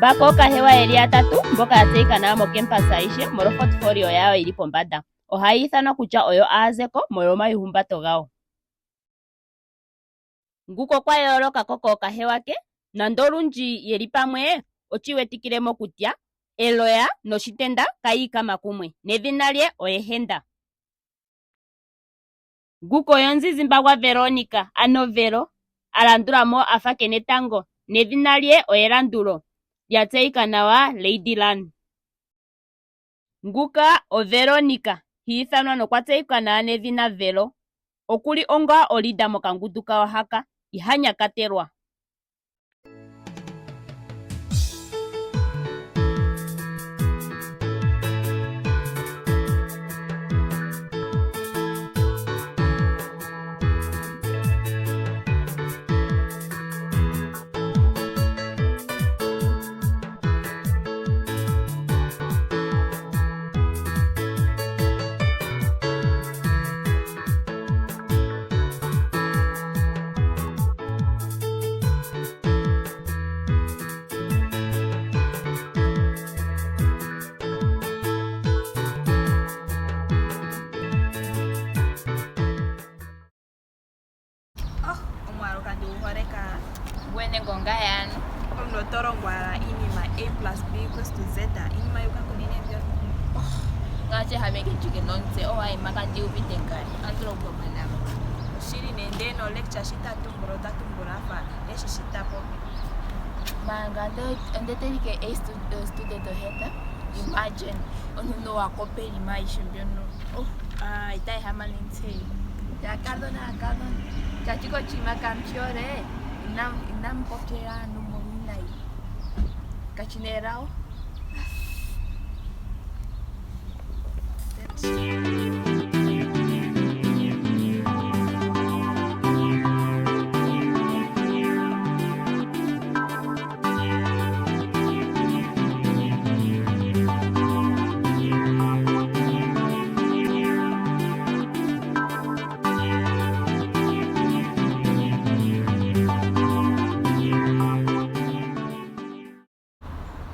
Mbaka ookahewa ye li yatatu mboka ya tseyika nawa mokempasa ayihe molwa opotfolio yawo yi li pombanda. Ohaya ithanwa kutya oyo aazeko molwa omaihumbato gawo. Nguka okwa yooloka ko kookahewa ke, nando olundji ye li pamwe oshi iwetikile mo kutya eloya noshitenda kayi ikama kumwe, nedhina lye oye Henda. Nguka oye omuzizimba gwaVeronica, ano Vero, a landula mo a fa ke na etango, nedhina lye oye Landulo, lya tseyika nawa Lady Lan. Nguka oVeronica, hi ithanwa nokwa tseyika nawa nedhina Vero. Oku li onga olida mokangundu kawo haka. Iha nyakatelwa. Oh, omwaalu kandi gu hole kaa. Gwene ngonga yano. Omuntu oto longwa owala iinima A plus B equals to Z, iinima yuka kunene mbyono. Oh, ngaashi ehameke ndjike nomutse owaima kandi uvite ngaye andi longwa manama. Oshili nee ndee no lecture shi ta tumbula ota tumbula afa eshi shi ta popi. Manga onde telike a student ohenda imagine omuntu wa kopeli maishe mbyono oh ah itayi hama nomutse. Akadhona akadhona chachiko chima kamchiore inamupopyela aantu mowinayi kachina elao.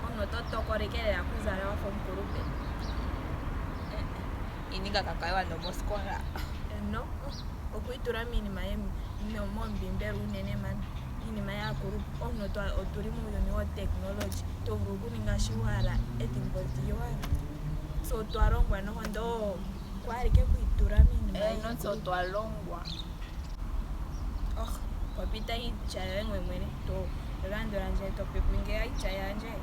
Omuntu oto tokola ike lela okuzala wa fa omukulupe. Ininga kakaewa nomosikola. No, okwiitula miinima mombiimbeli unene man. Iinima yaakulupe. Omuntu otuli muuyuni wotekinolohi to vulu okuninga shi wa hala ethimbo ndi wa hala. Tse otwa longwa noho ndoo kwaalike kwiitula miinima Eeno, tse otwa longwa. Oh, popita iitya yoye ngoye mwene to landula ndje to pepu ngeya iitya yandje.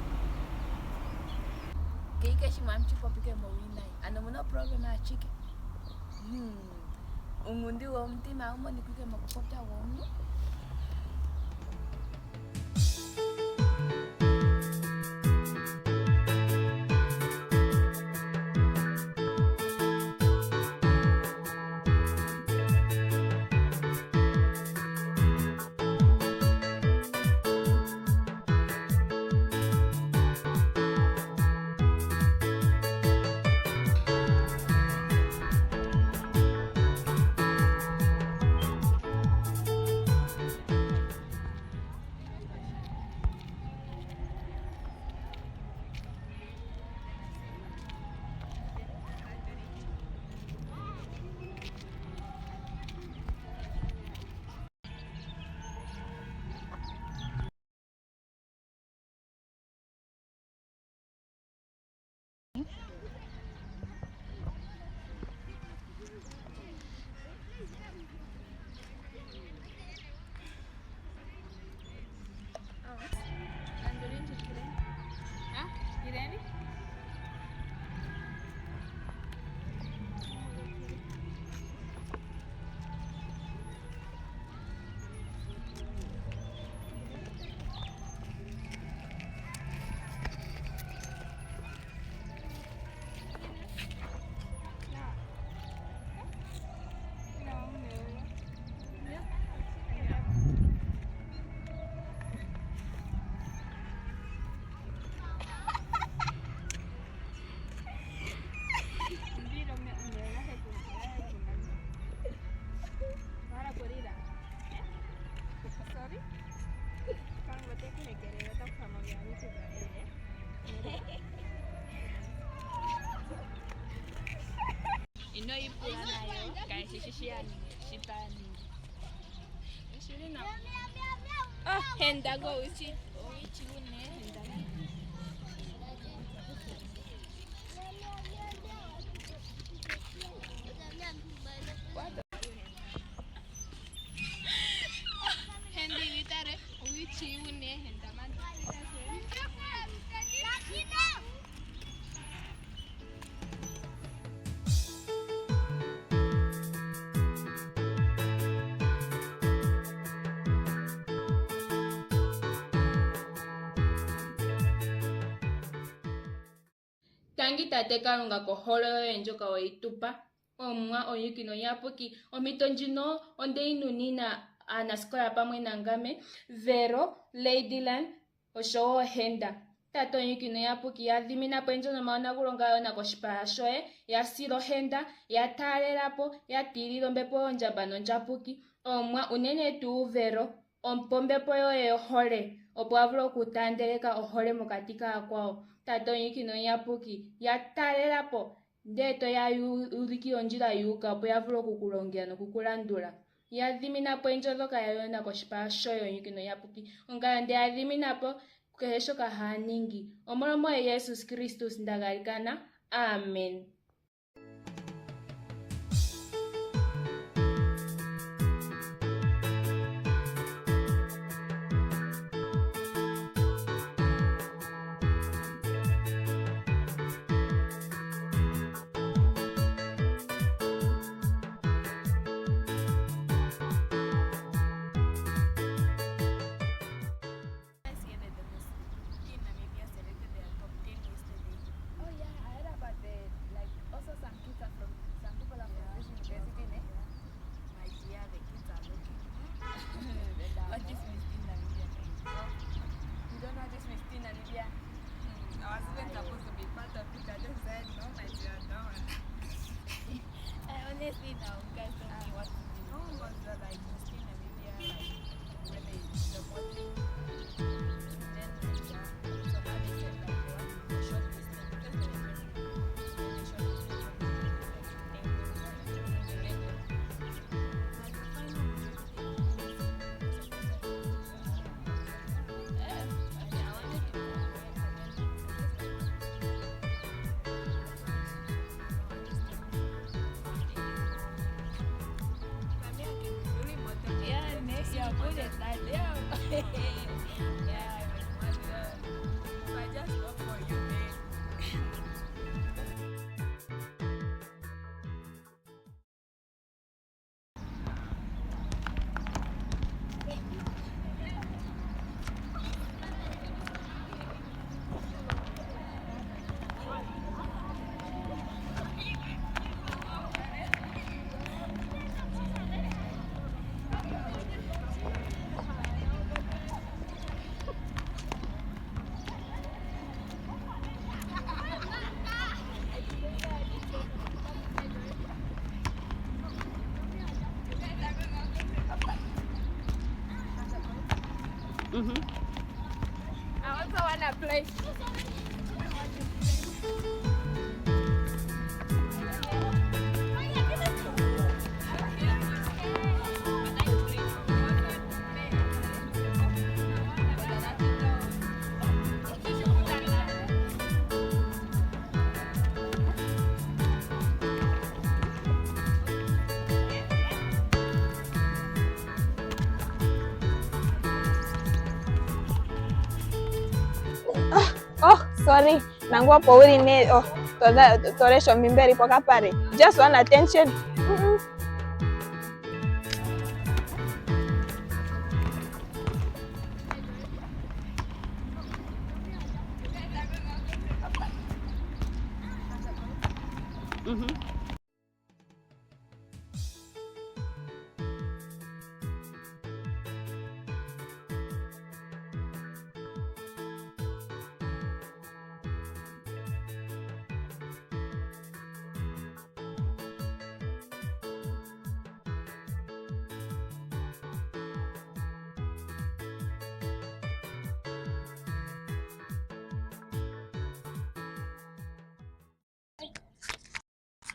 Keike shimwe amuchipopike mowinayi. Ano muna oproblema yachike? Hmm. Uungundi womutima awu monikwike mokupopya gwomuntu. shi shi ya ningi, shi taya ningi. Oshili nawa. Oh, henda go uchi owichi une henda. Hendi vitare owichi une henda man. Tangi tate Kalunga kohole yoye ndjoka weyi tu pa. Omuwa omuyuki nomuyapuki, ompito ndjino onde yi nunina aanasikola pamwe nangame, Vero, Ladyland osho wo Henda. Tate omuyuki nomuyapuki, ya dhimina po endjo nomayonagulo nga ya yona koshipala shoye, ya sila ohenda, ya taalela po, ya tilila ombepo yondjamba nondjapuki. Omuwa, unene tuu Vero, Opo ombepo yoye yohole, opo a vule okutaandeleka ohole mokati kaakwawo. Tate omuyuki nomuyapuki, ya talela po, ndele to ya ulikile ondjila yu uka, opo ya vule oku ku longela noku ku landula. Ya dhimina po oondjo ndhoka ya yona koshipala shoye, omuyuki nomuyapuki. Ongame onde ya dhimina po kehe shoka haa ningi. Omolwomuwa Jesus Kristus nda galikana. Amen. I see that the Miss Teen Namibia selected their top 10 yesterday. Oh yeah, I heard about the like also some kids are from some people are from this university, ne? My dear, the kids are looking. What is Miss Teen Namibia? You don't know this Miss Teen Namibia? I was even supposed to be part of it. I just said no, my dear, don't. I honestly now guys don't know what to do. No, was the like Miss Teen Namibia, like when they the modeling. Then yeah, so now they said like they want to shortlisting because they were 20. Then they shortlisted from like 10 and then like the final Okay, I wanted to go but then I just like yeah, next year good at that. Yeah. Yeah. I just love for you, man. I also wanna play. Oh, sorry. Nangu opo wuli ne oh, to lesha Ombiimbeli pokapale. Just want attention. Mm-mm.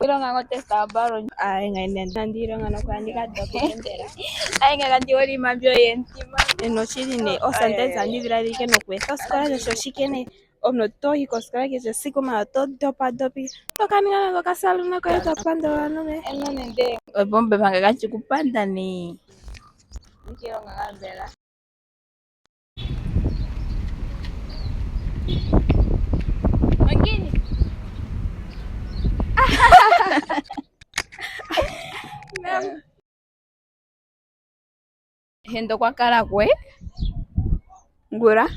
Ilonga ngotest yobiology. Ayi inandi ilonga nokuya ndika dope mbela. Ayi ngaka ndi hole iinima mbyo yeentima. Noshili nee osanteza andi dhiladhila ike nokweetha osikola shaashi oshike nee omuntu oto yi kosikola kehe esiku maala oto dopa dopa ike. To ka ninga nande okasalona koye to pandula ovanhu nee. Eno nende. Opombe manga kachikupanda nee. Ndikilonga ngaa mbela. Ongiini? Henda okwa kala kwe. Ngula.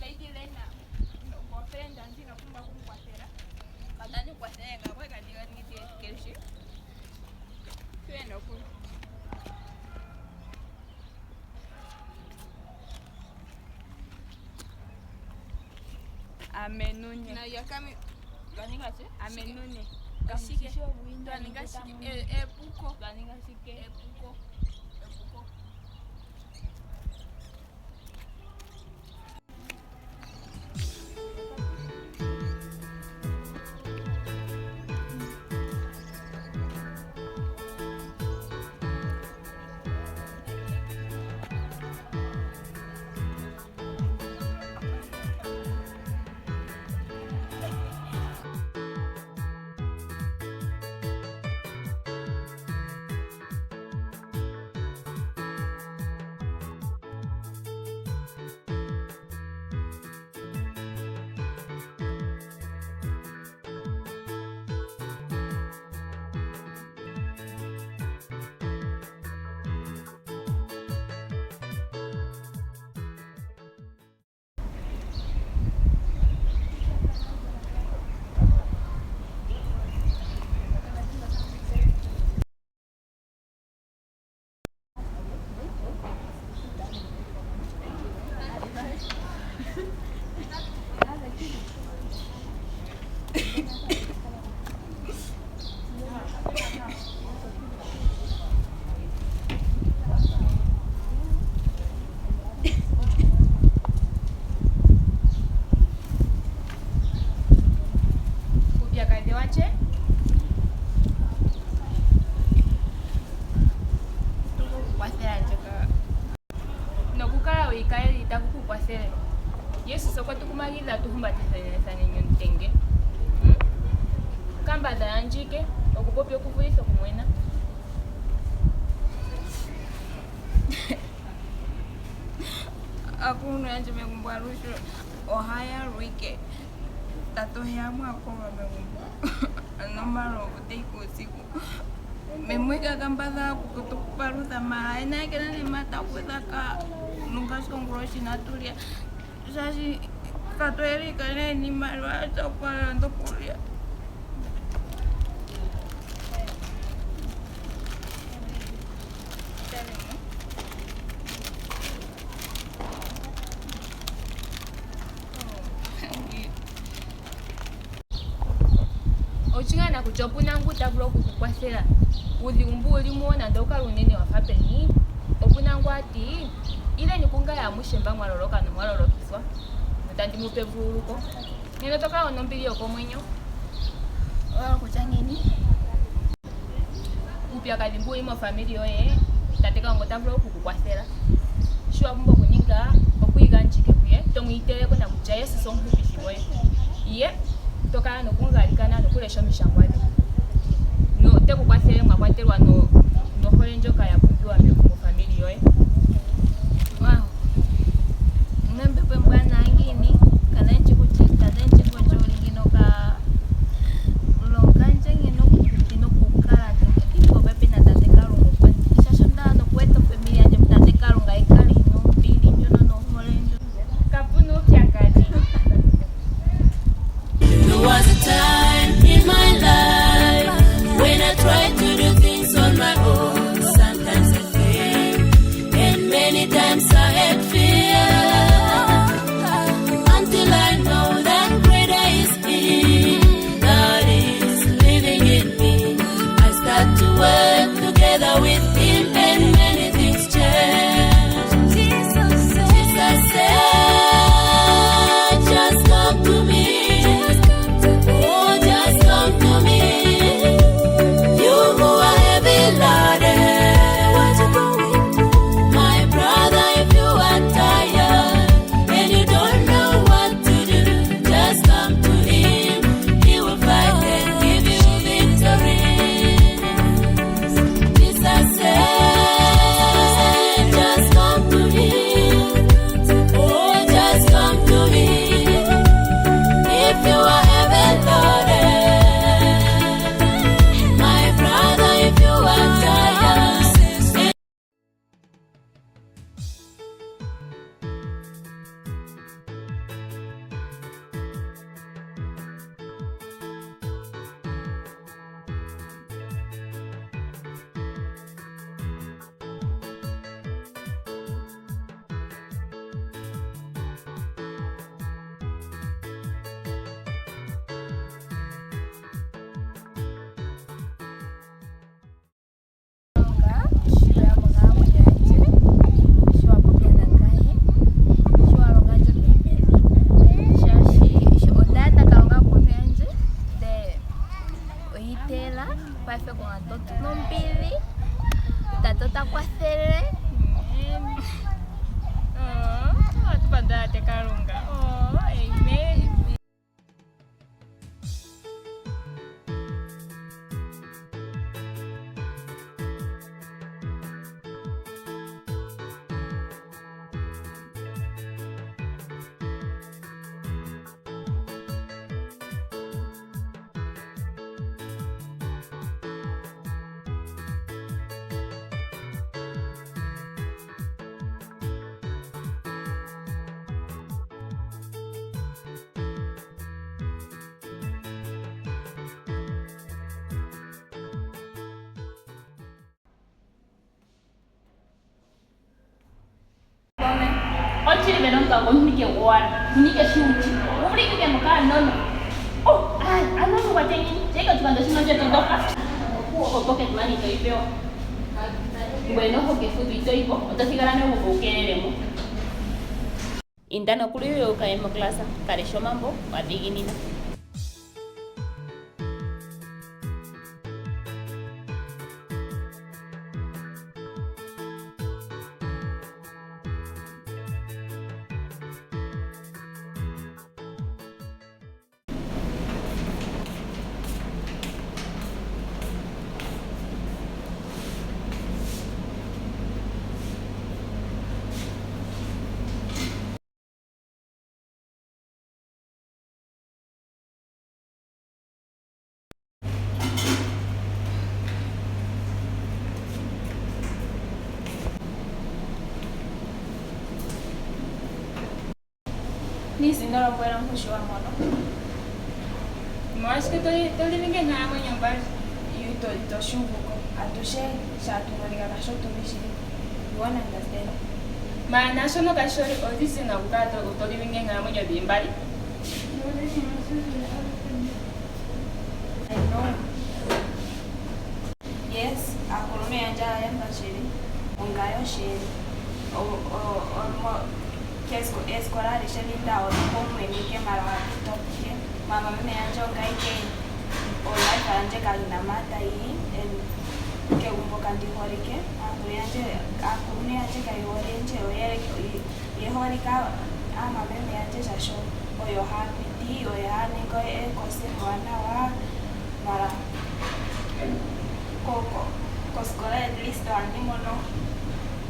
Lady Lena, boyfriend yandje ina pumbwa okumukwathela. Katandi kukwathele nga kwe kandi keshi. Tuye nokuli. Amenune. Amenune. Twaninga shike? Epuko. Twaninga shike? Epuko. Epuko. Uupyakadhi watye? Kwathela ndje ka. Nokukala wiikalele itaku ku kwathele. Jesus okwe tu kumagidha tu humbatithaneni omutenge. Hmm? Kambadhala ndjike okupopya okuvulitha okumwena. Aakuluntu yandje megumbo aluhe ohaya lwike. Tate oheya mwakolwa megumbo. Nomalovu tayi kuusiku. Meme ika kambadhala okutupalutha maala ye naye kena nee ta gwedha ka nongaashi konguloshi inatu lya. Shaashi katwelika nee niimaliwa yokulanda okulya. Ochingana kutya opuna ngu ta vulu okukukwathela. Uudhigu mbu wuli muwo nande owu kale uunene wafa peni, opuna ngu a ti ileni kungaye amushe mba mwa loloka nomwa lolokithwa, notandi mu pe evululuko. Nena oto kala wuna ombili yokomwenyo. Owa kutya ngiini? Uupyakadhi mbu wuli mofamili yoye, tate Kalunga ota vulu okukukwathela. Shi wa pumbwa okuninga okwiigandja ike kuye, to mu iteleko nakutya Jesus omuhupithi gwoye. Ye to kala nokumu galikana nokulesha omishangwa dhe. Note ku kwathele mwa kwatelwa no nohole ndjoka ya pumbiwa mofamili yoye. Wow. Nombepo ombwanawa ngiini? Kana ndji kutya tate ndji kutya uli ngino ka longa ndje ngino nokukala popepi na tate Kalunga. Shaashi onda hala nokueta ofamili yandje putate Kalunga yi kale yina ombili ndjono nohole ndjono. Kapuna uupyakadhi. There was a time in my life Ochili Veronica omunike gwowala, munike shiuchi, uvulikike mokaanono. Oh, ai, anono kwatengini, cheka chikanda shino chetondoka. Okuwo pocket money itoyi pewa. Ngoye noho kefutu itoyi ko, oto thigala megumbo wu keelele mo. Inda nokuli wu ka ye moklasa, ka leshe omambo wa dhiginina. Please ino lombwela omuntu shi wa mono. Omolwashike to livinge onkalamwenyo mbali? Ito shi uvu ko. Atushe sho hatu monika kasho tu li shili. You won't understand. Mara naashono kashi shi oreason okukala to livinge onkalamwenyo dhi li mbali? I know. Yes, aakuluntu yandje aayamba shili. Ongayo shili. Eesikola adhishe dhi nda odhopawumwene ike mara ohadhi top ike. Mama meme yandje ongaye ike olife yandje kayina mpa tayiyi and kegumbo kandi holike. Aakuluntu yandje kaye hole ndje oye holike aamwameme yandje shaashi oyo haa piti oyo haa ningi ookosi oombwanawa mara kosikola at least ohandi mono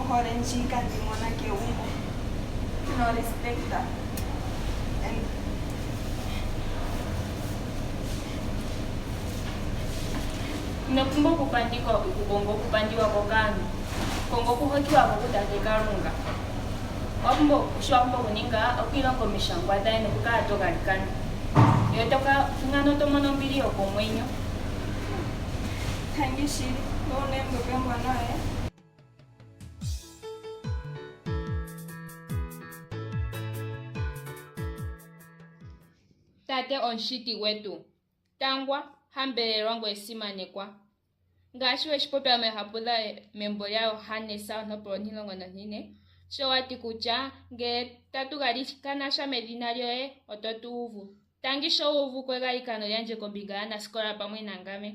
ohole ndji kandi mona kegumbo no respect and Ino pumbwa okupandikwa okukonga okupandiwa ko kaantu. Konga okuhokiwa ko kuTate Kalunga. Owa pumbwa sho wa pumbwa okuninga okwiilonga omishangwa dhaye nokukala to galikana. Yo to ka ngano to mono ombili yokomwenyo. Tangi shili. Ngoye owuna oombepo oombwanawa eh. Tate Omushiti gwetu, tangwa, hambelelwa ngoye simanekwa. Ngaashi we shi popya moohapu dhoye membo lyaJohannes ontopolwa 14, sho wa ti kutya ngele tatu galikana sha medhina lyoye, oto tu uvu. Tangi sho wu uvu ko egalikano lyandje kombinga yaanasikola pamwe nangame.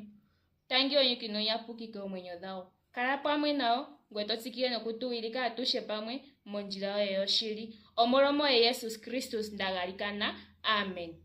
Tangi omuyuki nomuyapuki koomwenyo dhawo. Kala pamwe nawo, ngoye to tsikile noku tu wilika atushe pamwe mondjila yoye yoshili. Omolwomoye Jesus Kristus nda galikana. Amen.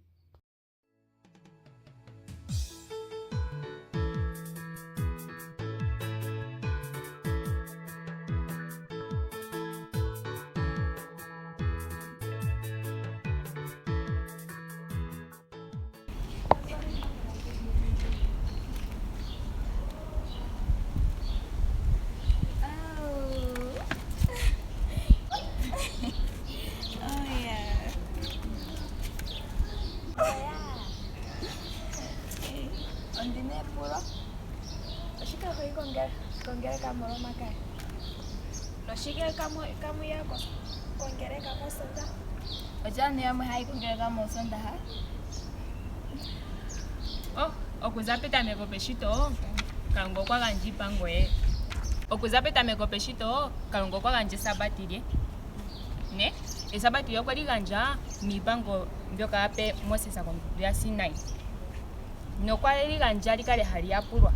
Ondina epulo. Oshike ho yi kongeleka mOlomakaya? Noshike kamu ya kongeleka mOsoondaha? Oje aantu yamwe haya yi kongeleka mOsoondaha? Oh, okuza petameko peshito Kalunga okwa gandja iipango ye. Okuza petameko peshito Kalunga okwa gandja Esabati lye. Ne, Esabati lye okwe li gandja miipango mbyoka a pe Moses kondundu yaSinai. Nokwa li gandja li kale hali yapulwa.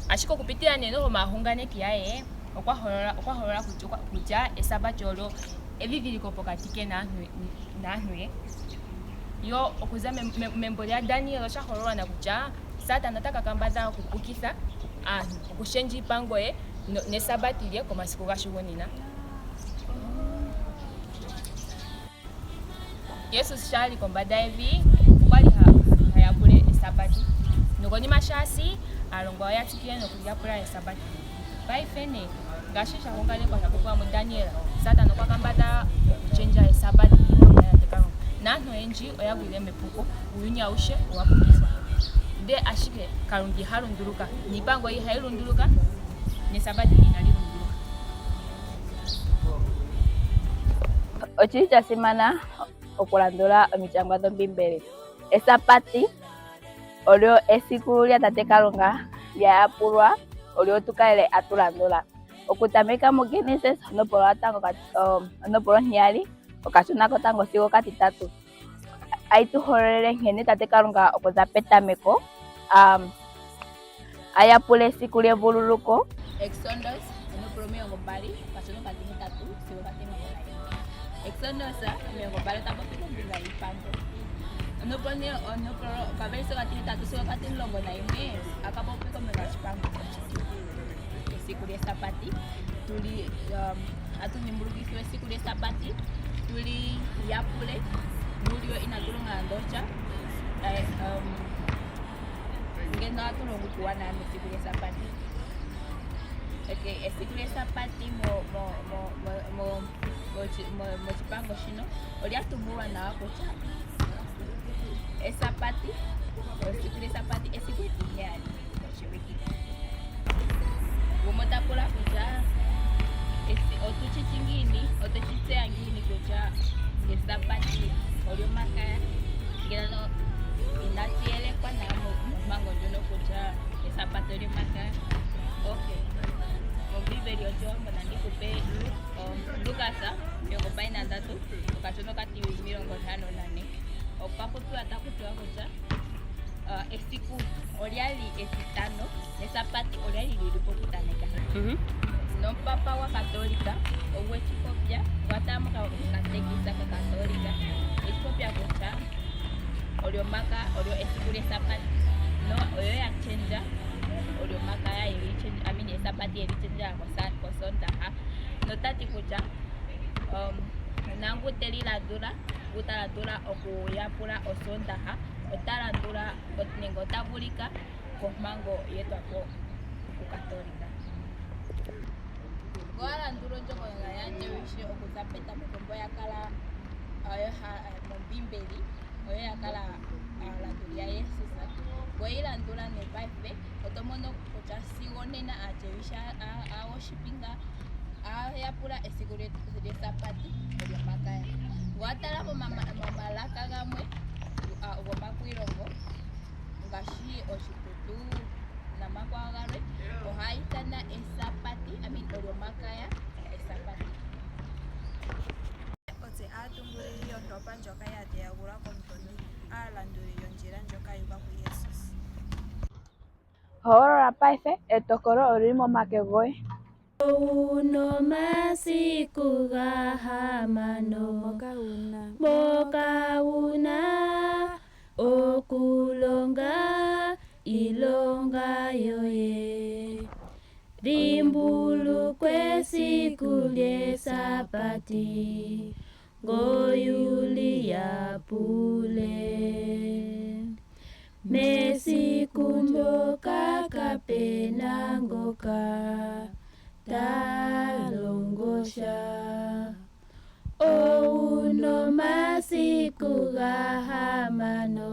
Ashike okupitila nee noho maahunganeki yaye okwa holola okwa holola kutya Esabati olyo edhidhiliko pokati ke naantu naantu ye. Yo okuza membo lyaDaniel osha hololwa na kutya Satana ota ka kambadhala okupukitha aantu, okushendja iipango ye nEsabati lye komasiku gashugunina. Jesus sho a li kombanda yevi okwa li ha yapula Esabati, nokonima sho a si, aalongwa oya tsikile nokuyapula Esabati. Paife nee, ngaashi sha hunganekwa sha popiwa muDaniel, Satana okwa kambadhala okushendja Esabati miipango yaTate Kalunga, naantu oyendji oya gwile mepuko. Uuyuni awuhe owa pukithwa. Ndele ashike Kalunga iha lunduluka, niipango ye ihayi lunduluka, nEsabati inali lunduluka. Oshili sha simana okulandula omishangwa dhOmbiimbeli. Esabati olyo esiku lyaTate Kalunga lya yapulwa, olyo tu kalele atu landula. Okutameka muGenesis onopolo yotango onopolo ontiyali okashona kotango sigo okatitatu. Ayi tu hololele nkene Tate Kalunga okuza petameko a yapula esiku lyevululuko. Exodus onopolo 20 okashona okatihetatu sigo okatimulongo. Exodus 20 ota popi kombinga yiipango. Onopolo onopolo okavelise okatihetatu sigo okatimulongo nayimwe aka popi kombinga yoshipango esiku lyesabati tuli atu dhimbulukithiwa esiku lyesabati tuli yapule mulyo inatu longa nando osha ngeno atu longo kuwanawa mesiku lyesabati. Okay, esiku lyesabati mochipango shino olya tumbulwa nawa kutya esabati esiku lyesabati esiku etiheyali moshiwike. Gumwe ota pula kutya otu shi shi ngiini, otwe shi tseya ngiini kutya esabati olyomakaya ngele inashi yelekwa nawa mompango ndjono kutya esabati olyomakaya. Okay, mOmbiimbeli yOshiwambo nandi kupe Lukas 23 okashona okati 54 okwa popiwa taku tiwa kutya esiku olya li etitano nesabati olya li lili pokutameka. Nomupapa gwakatolika ogwe shi popya gwa mokatekisa kakatolika eshi popya kutya olyomaka olyo esiku lyesabati no oyo ya chenja olyomakaya yeli I mean esabati yeli chenja kosondaha notati kutya nangu teli landula ngu ta landula okuyapula osondaha ota landula nenge ota vulika kompango yetwapo kukatolika. Ngo a landula ondjokonona yaJewish okuza petameko mbo ya kala oyo mOmbiimbeli oyo ya kala aalanduli yaJesus ngo yi landula nepaife oto mono kutya sigo nena aaJewish aawoshipinga aayapula esiku lyesabati olyomakaya. Ngo a tala momalaka gamwe gomakwiilongo ngaashi Oshiputu namakwawo galwe ohaya ithana esabati I mean olyomakaya esabati. Otse aatungululi yontopa ndjoka ya teyagulwa komutondi, aalanduli yondjila ndjoka yu uka kuJesus. Hogolola paife, etokolo olili momake goye. Owuna omasiku gahamano moka wuna okulonga iilonga yoye. Dhimbulukwa esiku lyesabati ngoye uli yapule. Mesiku ndyoka kapena ngoka ta longo sha. Owuna omasiku gahamano.